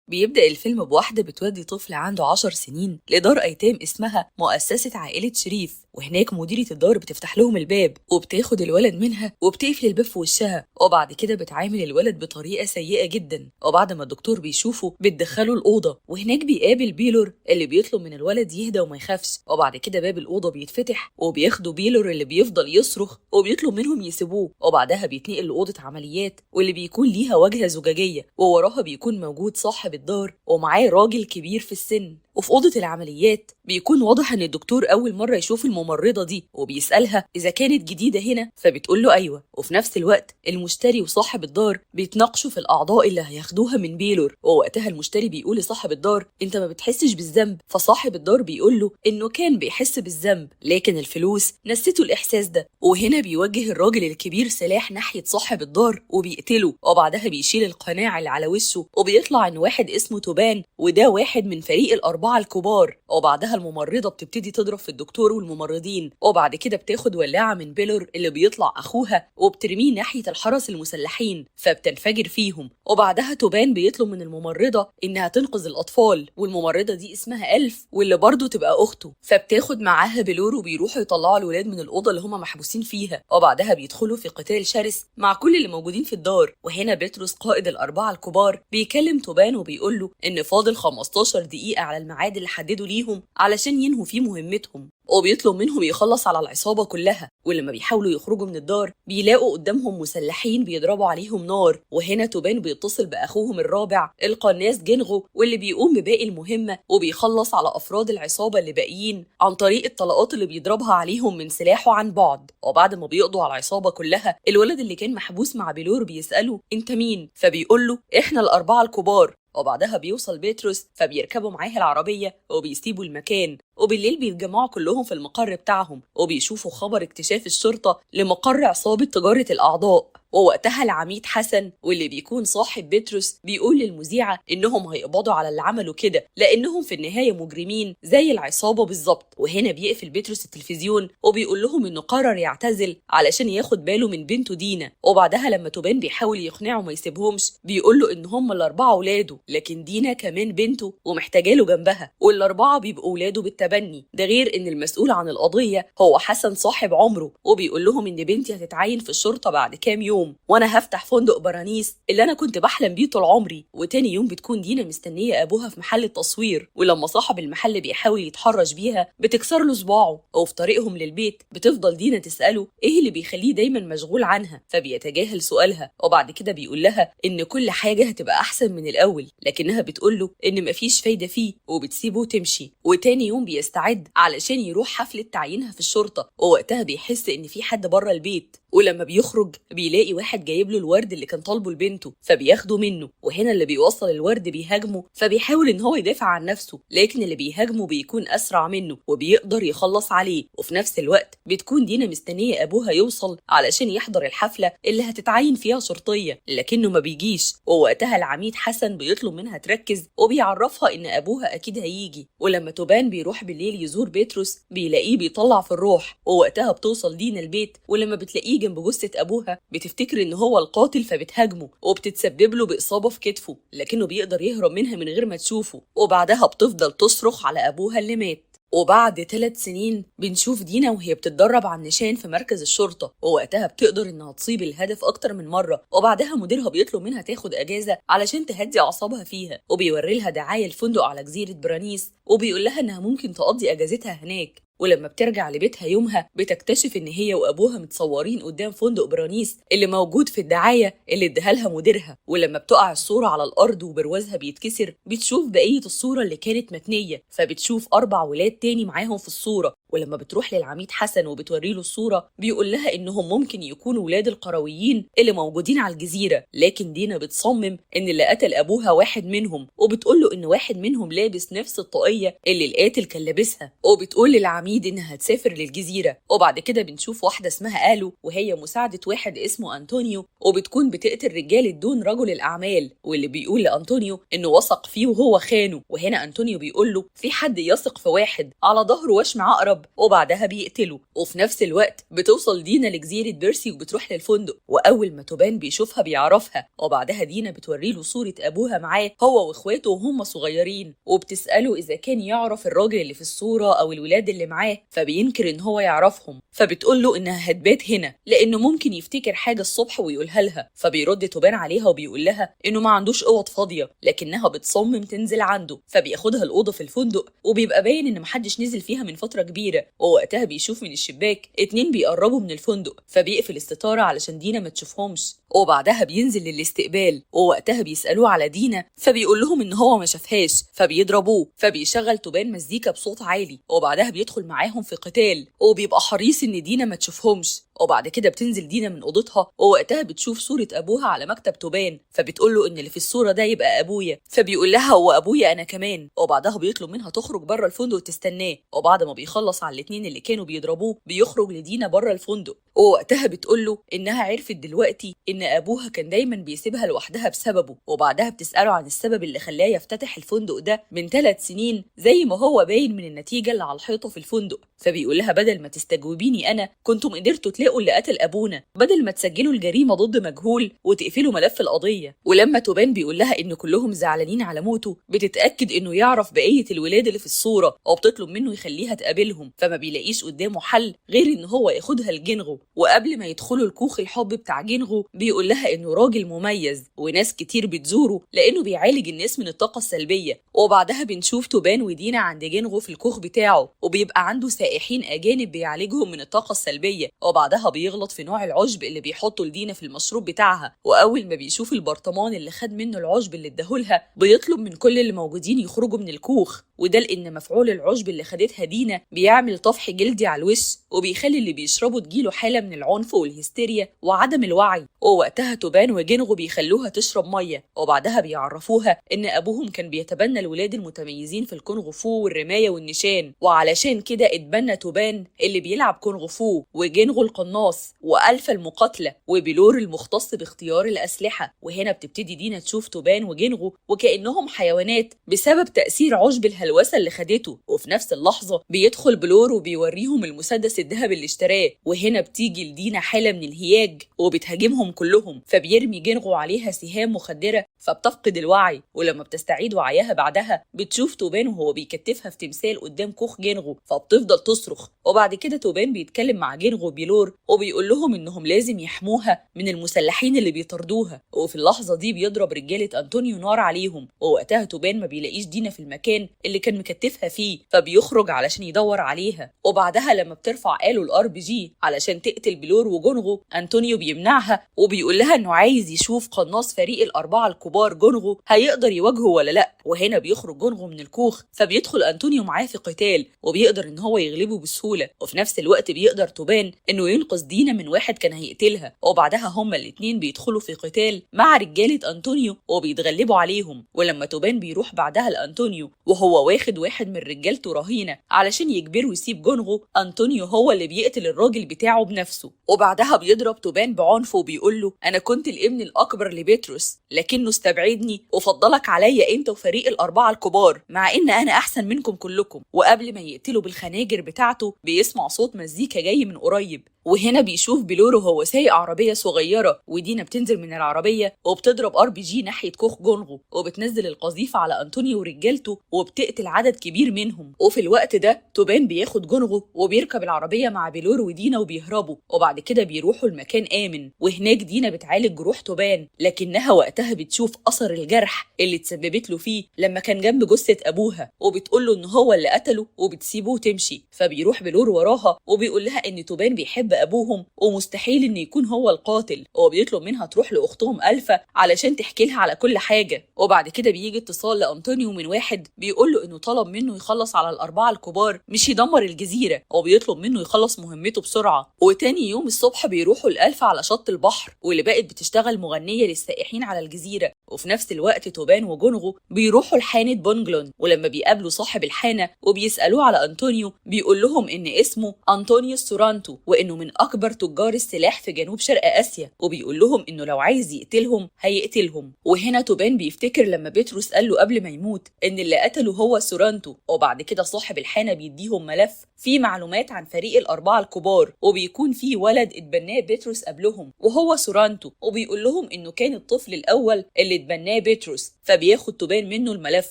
بيبدأ الفيلم بواحدة بتودي طفل عنده 10 سنين لدار أيتام اسمها مؤسسة عائلة شريف، وهناك مديرة الدار بتفتح لهم الباب وبتاخد الولد منها وبتقفل الباب في وشها، وبعد كده بتعامل الولد بطريقة سيئة جدا. وبعد ما الدكتور بيشوفه بتدخله الأوضة، وهناك بيقابل بيلور اللي بيطلب من الولد يهدى وما يخافش. وبعد كده باب الأوضة بيتفتح وبياخدوا بيلور اللي بيفضل يصرخ وبيطلب منهم يسيبوه. وبعدها بيتنقل لأوضة عمليات واللي بيكون ليها واجهة زجاجية، ووراها بيكون موجود صاحب الدار ومعاه راجل كبير في السن. وفي أوضة العمليات بيكون واضح إن الدكتور أول مرة يشوف الممرضة دي، وبيسألها إذا كانت جديدة هنا فبتقول له أيوة. وفي نفس الوقت المشتري وصاحب الدار بيتناقشوا في الأعضاء اللي هياخدوها من بيلور، ووقتها المشتري بيقول لصاحب الدار أنت ما بتحسش بالذنب، فصاحب الدار بيقول له إنه كان بيحس بالذنب لكن الفلوس نسيته الإحساس ده. وهنا بيوجه الراجل الكبير سلاح ناحية صاحب الدار وبيقتله، وبعدها بيشيل القناع اللي على وشه وبيطلع إن واحد اسمه توبان، وده واحد من فريق الأربعة الكبار. وبعدها الممرضة بتبتدي تضرب في الدكتور والممرضين، وبعد كده بتاخد ولاعة من بيلور اللي بيطلع أخوها وبترميه ناحية الحرس المسلحين فبتنفجر فيهم. وبعدها توبان بيطلب من الممرضة إنها تنقذ الأطفال، والممرضة دي اسمها ألف واللي برضه تبقى أخته، فبتاخد معاها بيلور وبيروحوا يطلعوا الولاد من الأوضة اللي هما محبوسين فيها. وبعدها بيدخلوا في قتال شرس مع كل اللي موجودين في الدار. وهنا بطرس قائد الأربعة الكبار بيكلم توبان وبيقول له إن فاضل 15 دقيقة على الميعاد اللي حددوا ليهم علشان ينهوا فيه مهمتهم، وبيطلب منهم يخلص على العصابة كلها. ولما بيحاولوا يخرجوا من الدار بيلاقوا قدامهم مسلحين بيضربوا عليهم نار، وهنا توبان بيتصل بأخوهم الرابع القناص جنغو واللي بيقوم بباقي المهمة وبيخلص على أفراد العصابة اللي باقيين عن طريق الطلقات اللي بيضربها عليهم من سلاحه عن بعد. وبعد ما بيقضوا على العصابة كلها الولد اللي كان محبوس مع بيلور بيسأله أنت مين؟ فبيقول له إحنا الأربعة الكبار. وبعدها بيوصل بيتروس فبيركبوا معاه العربية وبيسيبوا المكان. وبالليل بيتجمعوا كلهم في المقر بتاعهم وبيشوفوا خبر اكتشاف الشرطة لمقر عصابة تجارة الأعضاء. ووقتها العميد حسن واللي بيكون صاحب بطرس بيقول للمذيعة إنهم هيقبضوا على اللي عملوا كده لأنهم في النهاية مجرمين زي العصابة بالظبط. وهنا بيقفل بطرس التلفزيون وبيقول لهم إنه قرر يعتزل علشان ياخد باله من بنته دينا. وبعدها لما توبان بيحاول يقنعه ما يسيبهمش بيقول له إن هم الأربعة ولاده، لكن دينا كمان بنته ومحتاجة له جنبها، والأربعة بيبقوا ولاده بالتبني، ده غير إن المسؤول عن القضية هو حسن صاحب عمره. وبيقول لهم إن بنتي هتتعين في الشرطة بعد كام يوم وانا هفتح فندق برانيس اللي انا كنت بحلم بيه طول عمري. وتاني يوم بتكون دينا مستنيه ابوها في محل التصوير، ولما صاحب المحل بيحاول يتحرش بيها بتكسر له صباعه. وفي طريقهم للبيت بتفضل دينا تساله ايه اللي بيخليه دايما مشغول عنها، فبيتجاهل سؤالها. وبعد كده بيقول لها ان كل حاجة هتبقى احسن من الاول، لكنها بتقول له ان مفيش فايده فيه وبتسيبه تمشي. وتاني يوم بيستعد علشان يروح حفلة تعيينها في الشرطة، ووقتها بيحس ان في حد بره البيت، ولما بيخرج بيلاقي واحد جايب له الورد اللي كان طالبه لبنته فبياخده منه. وهنا اللي بيوصل الورد بيهاجمه فبيحاول ان هو يدافع عن نفسه، لكن اللي بيهاجمه بيكون اسرع منه وبيقدر يخلص عليه. وفي نفس الوقت بتكون دينا مستنيه ابوها يوصل علشان يحضر الحفلة اللي هتتعين فيها شرطية، لكنه ما بيجيش. ووقتها العميد حسن بيطلب منها تركز وبيعرفها ان ابوها اكيد هيجي. ولما توبان بيروح بالليل يزور بطرس بيلاقيه بيطلع في الروح، ووقتها بتوصل دينا البيت، ولما بتلاقيه جنب جثة أبوها بتفتكر إن هو القاتل فبتهاجمه وبتتسبب له بإصابة في كتفه، لكنه بيقدر يهرب منها من غير ما تشوفه. وبعدها بتفضل تصرخ على أبوها اللي مات. وبعد 3 سنين بنشوف دينا وهي بتتدرب على النشان في مركز الشرطة، ووقتها بتقدر إنها تصيب الهدف أكتر من مرة. وبعدها مديرها بيطلب منها تاخد أجازة علشان تهدي أعصابها فيها، وبيوري لها دعاية الفندق على جزيرة برانيس وبيقول لها إنها ممكن تقضي أجازتها هناك. ولما بترجع لبيتها يومها بتكتشف ان هي وابوها متصورين قدام فندق برانيس اللي موجود في الدعاية اللي اداها لها مديرها. ولما بتقع الصورة على الارض وبروازها بيتكسر بتشوف بقية الصورة اللي كانت متنيه، فبتشوف 4 ولاد تاني معاهم في الصورة. ولما بتروح للعميد حسن وبتوري له الصورة بيقول لها انهم ممكن يكونوا ولاد القرويين اللي موجودين على الجزيرة، لكن دينا بتصمم ان اللي قتل ابوها واحد منهم، وبتقول له ان واحد منهم لابس نفس الطاقية اللي القاتل كان لابسها، وبتقول للعميد انها هتسافر للجزيرة. وبعد كده بنشوف واحدة اسمها آلو وهي مساعدة واحد اسمه انطونيو، وبتكون بتقتل رجال الدون رجل الاعمال، واللي بيقول لانطونيو انه وثق فيه وهو خانه. وهنا انطونيو بيقول له في حد يثق في واحد على ظهره وشم عقرب؟ بيهرب وبعدها بيقتله. وفي نفس الوقت بتوصل دينا لجزيرة بيرسي وبتروح للفندق، وأول ما توبان بيشوفها بيعرفها. وبعدها دينا بتوريله صورة أبوها معاه هو وإخواته وهم صغيرين، وبتسأله إذا كان يعرف الراجل اللي في الصورة أو الولاد اللي معاه، فبينكر إن هو يعرفهم. فبتقول له إنها هتبات هنا لأنه ممكن يفتكر حاجة الصبح ويقولها لها. فبيرد توبان عليها وبيقول لها إنه ما عندوش أوض فاضية، لكنها بتصمم تنزل عنده. فبياخدها الأوضة في الفندق، وبيبقى باين إن محدش نزل فيها من فترة كبيرة. ووقتها بيشوف من الشباك 2 بيقربوا من الفندق، فبيقفل الستارة علشان دينا ما تشوفهمش. وبعدها بينزل للاستقبال، ووقتها بيسألوه على دينا فبيقول لهم إن هو ما شافهاش، فبيضربوه. فبيشغل توبان مزيكا بصوت عالي، وبعدها بيدخل معاهم في قتال، وبيبقى حريص إن دينا ما تشوفهمش. وبعد كده بتنزل دينا من اوضتها، ووقتها بتشوف صورة ابوها على مكتب توبان، فبتقول له ان اللي في الصورة ده يبقى ابويا، فبيقول لها هو ابويا انا كمان. وبعدها بيطلب منها تخرج بره الفندق تستناه. وبعد ما بيخلص على الاثنين اللي كانوا بيضربوه بيخرج لدينا بره الفندق، ووقتها بتقول له انها عرفت دلوقتي ان ابوها كان دايما بيسيبها لوحدها بسببه. وبعدها بتسأله عن السبب اللي خلاه يفتتح الفندق ده من 3 سنين زي ما هو باين من النتيجة اللي على الحيطة في الفندق. فبيقول لها بدل ما تستجوبيني انا كنتم قدرتوا تلاقوا اللي قتل ابونا، بدل ما تسجلوا الجريمة ضد مجهول وتقفلوا ملف القضية. ولما توبان بيقول لها ان كلهم زعلانين على موته بتتاكد انه يعرف بقية الولاد اللي في الصورة، وبتطلب منه يخليها تقابلهم. فما بيلاقيش قدامه حل غير ان هو ياخدها لجنغو. وقبل ما يدخلوا الكوخ الحب بتاع جنغو بيقول لها انه راجل مميز وناس كتير بتزوره لانه بيعالج الناس من الطاقة السلبية. وبعدها بنشوف توبان ودينا عند جنغو في الكوخ بتاعه، وبيبقى عنده سائحين اجانب بيعالجهم من الطاقة السلبية. وبعدها بيغلط في نوع العشب اللي بيحطه لدينا في المشروب بتاعها، واول ما بيشوف البرطمان اللي خد منه العشب اللي اداهولها بيطلب من كل اللي موجودين يخرجوا من الكوخ، وده لان مفعول العشب اللي خدتها دينا بيعمل طفح جلدي على الوش وبيخلي اللي بيشربه تجيله حاله من العنف والهستيريا وعدم الوعي. ووقتها توبان وجنغو بيخلوها تشرب مية، وبعدها بيعرفوها ان ابوهم كان بيتبنى الولاد المتميزين في الكونغ فو والرمايه والنشان، وعلشان كده اتبنى توبان اللي بيلعب كونغ فو، وجنغو القناص، والفا المقاتلة، وبيلور المختص باختيار الاسلحة. وهنا بتبتدي دينا تشوف توبان وجنغو وكانهم حيوانات بسبب تاثير عشب الهلوسه اللي خدته. وفي نفس اللحظة بيدخل بلور وبيوريهم المسدس الذهبي اللي اشتراه، وهنا بتيجي لدينا حاله من الهياج وبتهاجمهم كلهم، فبيرمي جنغو عليها سهام مخدره فبتفقد الوعي. ولما بتستعيد وعيها بعدها بتشوف توبان وهو بيكتفها في تمثال قدام كوخ جنغو، فبتفضل تصرخ. وبعد كده توبان بيتكلم مع جنغو وبيلور وبيقول لهم انهم لازم يحموها من المسلحين اللي بيطاردوها. وفي اللحظة دي بيضرب رجاله انطونيو نار عليهم، ووقتها توبان ما بيلاقيش دينا في المكان اللي كان مكتفها فيه، فبيخرج علشان يدور عليها. وبعدها لما بترفع آله ال RPG علشان تقتل بلور وجونغو، انطونيو بيمنعها وبيقول لها انه عايز يشوف قناص فريق الاربعة الكبار جونغو هيقدر يواجهه ولا لا. وهنا بيخرج جونغو من الكوخ، فبيدخل انطونيو معاه في قتال وبيقدر ان هو يغلبه بسهولة. وفي نفس الوقت بيقدر توبان انه ينقذ دينا من واحد كان هيقتلها. وبعدها هما الاثنين بيدخلوا في قتال مع رجاله انطونيو وبيتغلبوا عليهم. ولما توبان بيروح بعدها لانطونيو وهو واخد واحد من رجالته رهينة علشان يجبره يسيب جونغو، انطونيو هو اللي بيقتل الراجل بتاعه بنفسه. وبعدها بيضرب توبان بعنف وبيقول له انا كنت الابن الاكبر لبيتروس، لكنه استبعدني وفضلك عليا انت وفريق الاربعة الكبار مع ان انا احسن منكم كلكم. وقبل ما يقتله بالخناجر بتاعته بيسمع صوت مزيكا جاي من قريب، وهنا بيشوف بلور وهو سايق عربية صغيرة، ودينا بتنزل من العربية وبتضرب RPG ناحية كوخ جونغو، وبتنزل القذيفه على انطونيو ورجالته وبتقتل عدد كبير منهم. وفي الوقت ده توبان بياخد جونغو وبيركب العربية مع بلور ودينا وبيهربوا، وبعد كده بيروحوا لمكان امن، وهناك دينا بتعالج جروح توبان، لكنها وقتها بتشوف اثر الجرح اللي اتسببت له فيه لما كان جنب جثة ابوها، وبتقول له ان هو اللي قتله وبتسيبه وتمشي. فبيروح بلور وراها وبيقول لها ان توبان بيحب ابوهم ومستحيل ان يكون هو القاتل، وبيطلب منها تروح لاختهم الفا علشان تحكي لها على كل حاجة. وبعد كده بيجي اتصال لانطونيو من واحد بيقول له انه طلب منه يخلص على الاربعة الكبار مش يدمر الجزيرة، وبيطلب منه يخلص مهمته بسرعة. وتاني يوم الصبح بيروحوا الالفا على شط البحر، واللي بقت بتشتغل مغنيه للسائحين على الجزيرة. وفي نفس الوقت توبان وجونغو بيروحوا لحانه بونجلون، ولما بيقابلوا صاحب الحانه وبيسالوه على انطونيو بيقول لهم ان اسمه انطونيو سورانتو وانه من اكبر تجار السلاح في جنوب شرق اسيا، وبيقول لهم انه لو عايز يقتلهم هيقتلهم. وهنا توبان بيفتكر لما بيتروس قال له قبل ما يموت ان اللي قتله هو سورانتو. وبعد كده صاحب الحانه بيديهم ملف فيه معلومات عن فريق الاربعة الكبار، وبيكون فيه ولد اتبناه بيتروس قبلهم وهو سورانتو، وبيقول لهم انه كان الطفل الاول اللي اتبناه بيتروس. فبياخد توبان منه الملف،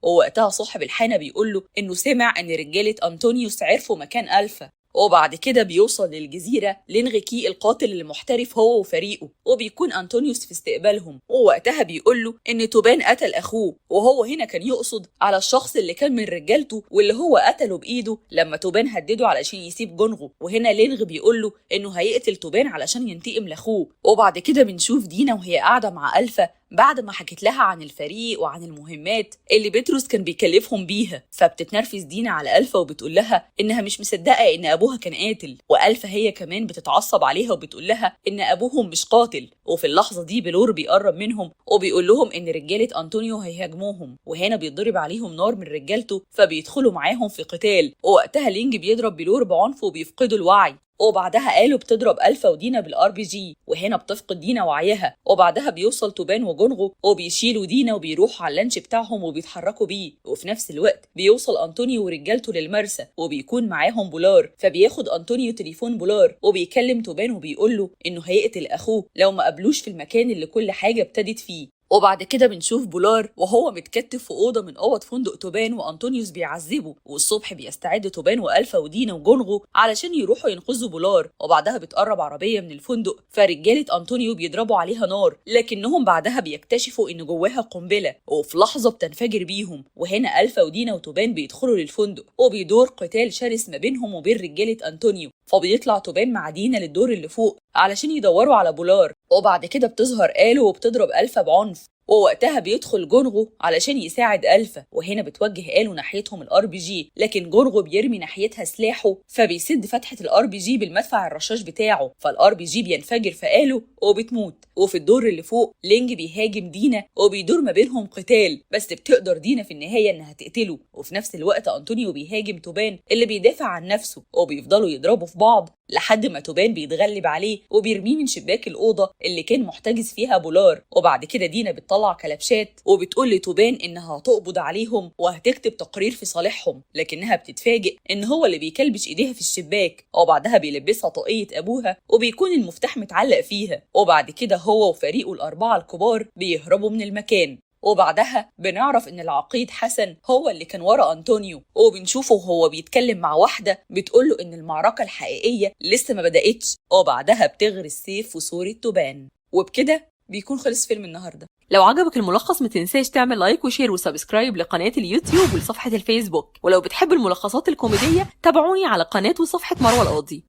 ووقتها صاحب الحانه بيقول له انه سمع ان رجاله انطونيوس عرفوا مكان الفا. وبعد كده بيوصل للجزيرة لينغ كي القاتل المحترف هو وفريقه، وبيكون أنطونيوس في استقبالهم. ووقتها بيقول له إن توبان قتل أخوه، وهو هنا كان يقصد على الشخص اللي كان من رجالته واللي هو قتله بإيده لما توبان هدده علشان يسيب جونغو. وهنا لينغ بيقول له إنه هيقتل توبان علشان ينتقم لأخوه. وبعد كده بنشوف دينا وهي قاعدة مع ألفا بعد ما حكت لها عن الفريق وعن المهمات اللي بتروس كان بيكلفهم بيها. فبتتنرفز دينا على ألفا وبتقول لها إنها مش مصدقة إن أبوها كان قاتل، وألفا هي كمان بتتعصب عليها وبتقول لها إن أبوهم مش قاتل. وفي اللحظة دي بلور بيقرب منهم وبيقول لهم إن رجالة أنطونيو هيهاجموهم، وهنا بيتضرب عليهم نار من رجالته فبيدخلوا معاهم في قتال. ووقتها لينج بيضرب بلور بعنف وبيفقدوا الوعي. وبعدها آلو بتضرب ألفا ودينا بال RPG، وهنا بتفقد دينا وعيها. وبعدها بيوصل توبان وجونغو وبيشيلوا دينا وبيروحوا على اللانش بتاعهم وبيتحركوا بيه. وفي نفس الوقت بيوصل أنطونيو ورجالته للمرسى وبيكون معاهم بولار. فبياخد أنطونيو تليفون بولار وبيكلم توبان وبيقول له إنه هيقتل أخوه لو ما قابلوش في المكان اللي كل حاجة ابتدت فيه. وبعد كده بنشوف بولار وهو متكتف في أوضة من أوض فندق توبان وأنطونيوس بيعذبه. والصبح بيستعد توبان وألفا ودينا وجونغو علشان يروحوا ينقذوا بولار. وبعدها بتقرب عربية من الفندق فرجالة أنطونيو بيضربوا عليها نار، لكنهم بعدها بيكتشفوا إن جواها قنبلة، وفي لحظة بتنفجر بيهم. وهنا ألفا ودينا وتوبان بيدخلوا للفندق وبيدور قتال شرس ما بينهم وبين رجالة أنطونيو. فبيطلع توبان مع دينا للدور اللي فوق علشان يدوروا على بولار. وبعد كده بتظهر آلو وبتضرب ألفا بعنف، ووقتها بيدخل جونغو علشان يساعد ألفا. وهنا بتوجه آلو ناحيتهم ال RPG، لكن جونغو بيرمي ناحيتها سلاحه فبيسد فتحة ال RPG بالمدفع الرشاش بتاعه، فال RPG بينفجر في آلو وبتموت. وفي الدور اللي فوق لينج بيهاجم دينا وبيدور ما بينهم قتال، بس بتقدر دينا في النهاية انها تقتله. وفي نفس الوقت أنطونيو بيهاجم توبان اللي بيدافع عن نفسه، وبيفضلوا يضربوا في بعض لحد ما توبان بيتغلب عليه وبيرميه من شباك الأوضة اللي كان محتجز فيها بولار. وبعد كده دينا بتطلع كلبشات وبتقول لتوبان إنها هتقبض عليهم وهتكتب تقرير في صالحهم، لكنها بتتفاجئ إن هو اللي بيكلبش إيديها في الشباك. وبعدها بيلبسها طاقية أبوها وبيكون المفتاح متعلق فيها. وبعد كده هو وفريقه الأربعة الكبار بيهربوا من المكان. وبعدها بنعرف ان العقيد حسن هو اللي كان ورا أنطونيو، وبنشوفه وهو بيتكلم مع واحدة بتقوله ان المعركة الحقيقية لسه ما بدأتش. وبعدها بتغرس سيف في صورة توبان. وبكده بيكون خلص فيلم النهارده. لو عجبك الملخص ما تنساش تعمل like و share و subscribe لقناة اليوتيوب ولصفحة الفيسبوك. ولو بتحب الملخصات الكوميدية تابعوني على قناة وصفحة مروة القاضي.